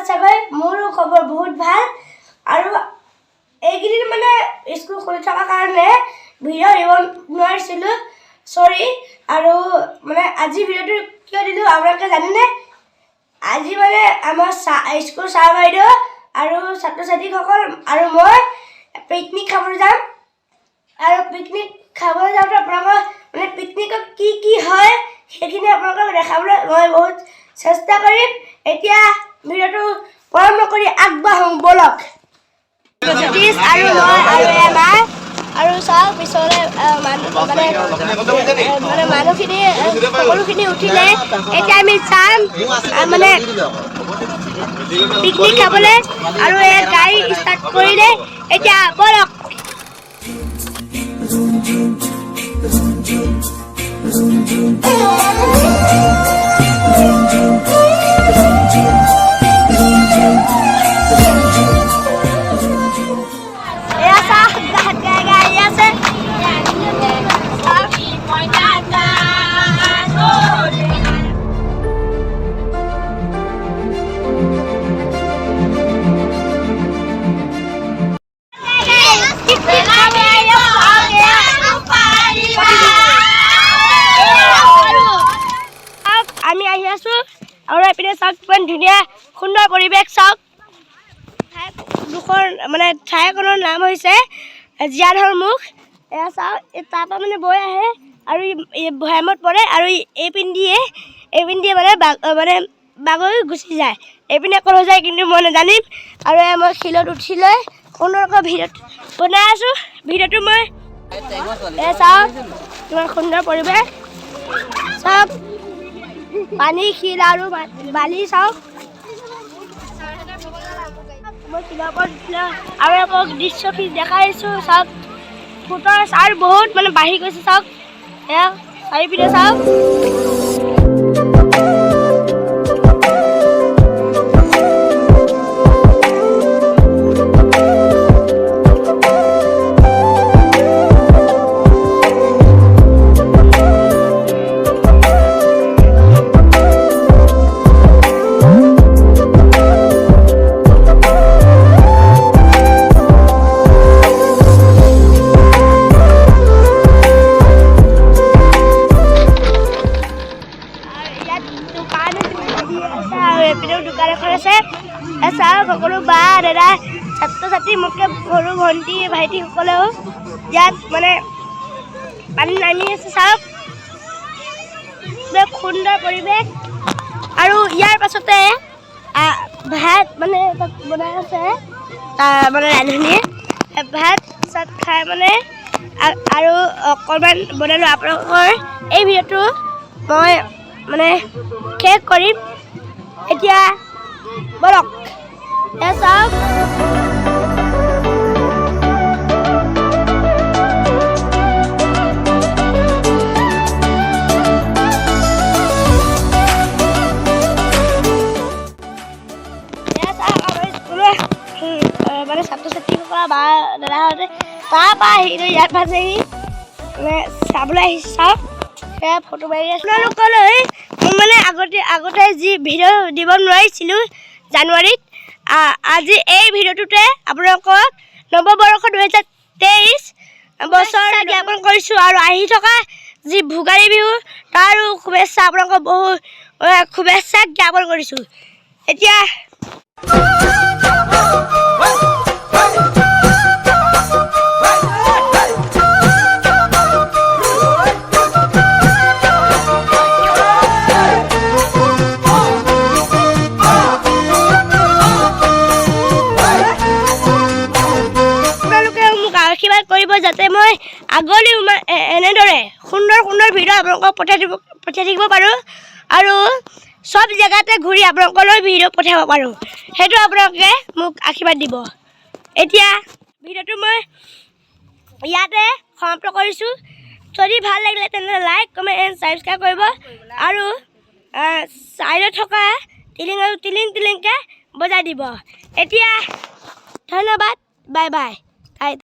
চাগৈ। মোৰো খবৰ বহুত ভাল। আৰু এইকেইদিন মানে স্কুল খুলি থকাৰ কাৰণে ভিডিঅ' দিব নোৱাৰিছিলোঁ, চৰি। আৰু মানে আজি ভিডিঅ'টো কিয় দিলোঁ আপোনালোকে জানেনে? আজি মানে আমাৰ স্কুল ছাৰ বাইদেউ আৰু ছাত্ৰ ছাত্ৰীসকল আৰু মই পিকনিক খাবলৈ যাম। আৰু পিকনিক খাবলৈ যাওঁতে আপোনালোকৰ মানে পিকনিকত কি কি হয়, সেইখিনি আপোনালোকক দেখাবলৈ মই বহুত চেষ্টা কৰিম। এতিয়া ভিডিঅ'টো পলম নকৰি আগবাঢ়োঁ ব'লক। জ্যোতিষ আৰু মই আৰু এমা আৰু চাওক, পিছলে মানুহ মানে মানুহখিনি সকলোখিনি উঠিলে। এতিয়া আমি যাম মানে পিকনিক খাবলৈ আৰু এই গাড়ী ষ্টাৰ্ট কৰিলে। এতিয়া ব'লক। এয়া চাওক, গান গাই গাই আহি আছে। চাওক। পিকনিক খাবলৈ আহি আছে, চাওক এয়া। চাওক, আমি আহি আছো আৰু এইপিনে চাওক, কিমান ধুনীয়া সুন্দৰ পৰিৱেশ। চাওক, ঠাই দুখন মানে ঠাইখনৰ নাম হৈছে জীয়াধৰ মুখ। এয়া চাওক, এই তাৰপৰা মানে বৈ আহে আৰু এই ভৈয়ামত পৰে আৰু এইপিন দিয়ে মানে বাগৰি গুচি যায়। এইপিনে ক'লৈ যায় কিন্তু মই নাজানিম। আৰু এয়া মই শিলত উঠি লৈ সুন্দৰকৈ ভিডিঅ' বনাই আছোঁ। ভিডিঅ'টো মই এয়া চাওক, কিমান সুন্দৰ পৰিৱেশ। চাওক, পানী, শিল আৰু বালি। চাওক, মই শিলৰ ওপৰত উঠিলো আৰু আকৌ দৃশ্যখিনি দেখাই আহিছোঁ। চাওক, সোঁতৰ আৰু বহুত মানে বাঢ়ি গৈছে। চাওক, এয়া চাৰিপিনে চাওক। আৰু ইয়াত দোকান দি আছে আৰু এইপিনেও দোকান এখন আছে। এয়া চাওক, সকলো বা দাদা, ছাত্ৰ ছাত্ৰী, মোতকৈ সৰু ভণ্টি ভাইটিসকলেও ইয়াত মানে পানী নামি আছে। চাওক, বৰ সুন্দৰ পৰিৱেশ। আৰু ইয়াৰ পাছতে ভাত মানে তাত বনাই আছে মানে ৰান্ধনীয়ে। ভাত চাত খাই মানে আৰু অকণমান বনালোঁ। আপোনালোকৰ এই ভিডিঅ'টো মই মানে শেষ কৰিম এতিয়া। ব'লক। এয়া চাওক। এয়া চাওক, আমাৰ স্কুলৰ মানে ছাত্ৰ ছাত্ৰীসকল বা দাদাহঁতে তাৰপৰা আহি লৈ ইয়াত পাইছেহি, মানে চাবলৈ আহিছে। চাওক, সেয়া ফটো মাৰি আছে। আপোনালোকলৈ মই মানে আগতে যি ভিডিঅ' দিব নোৱাৰিছিলোঁ জানুৱাৰীত, আজি এই ভিডিঅ'টোতে আপোনালোকক নৱবৰ্ষ 2023 বছৰ জ্ঞাপন কৰিছোঁ আৰু আহি থকা যি ভোগালী বিহু, তাৰো শুভেচ্ছা আপোনালোকক বহু শুভেচ্ছা জ্ঞাপন কৰিছোঁ। এতিয়া আপোনালোকে মোক আশীৰ্বাদ কৰিব যাতে মই আগলৈ এনেদৰে সুন্দৰ সুন্দৰ ভিডিঅ' আপোনালোকক পঠিয়াই থাকিব পাৰোঁ আৰু চব জেগাতে ঘূৰি আপোনালোকলৈ ভিডিঅ' পঠিয়াব পাৰোঁ। সেইটো আপোনালোকে মোক আশীৰ্বাদ দিব। এতিয়া ভিডিঅ'টো মই ইয়াতে সমাপ্ত কৰিছোঁ। যদি ভাল লাগিলে তেনেহ'লে লাইক, কমেণ্ট এণ্ড ছাবস্ক্ৰাইব কৰিব আৰু ছাইডত থকা টিলিং আৰু টিলিং টিলিংকৈ বজাই দিব। এতিয়া ধন্যবাদ, বাই বাই।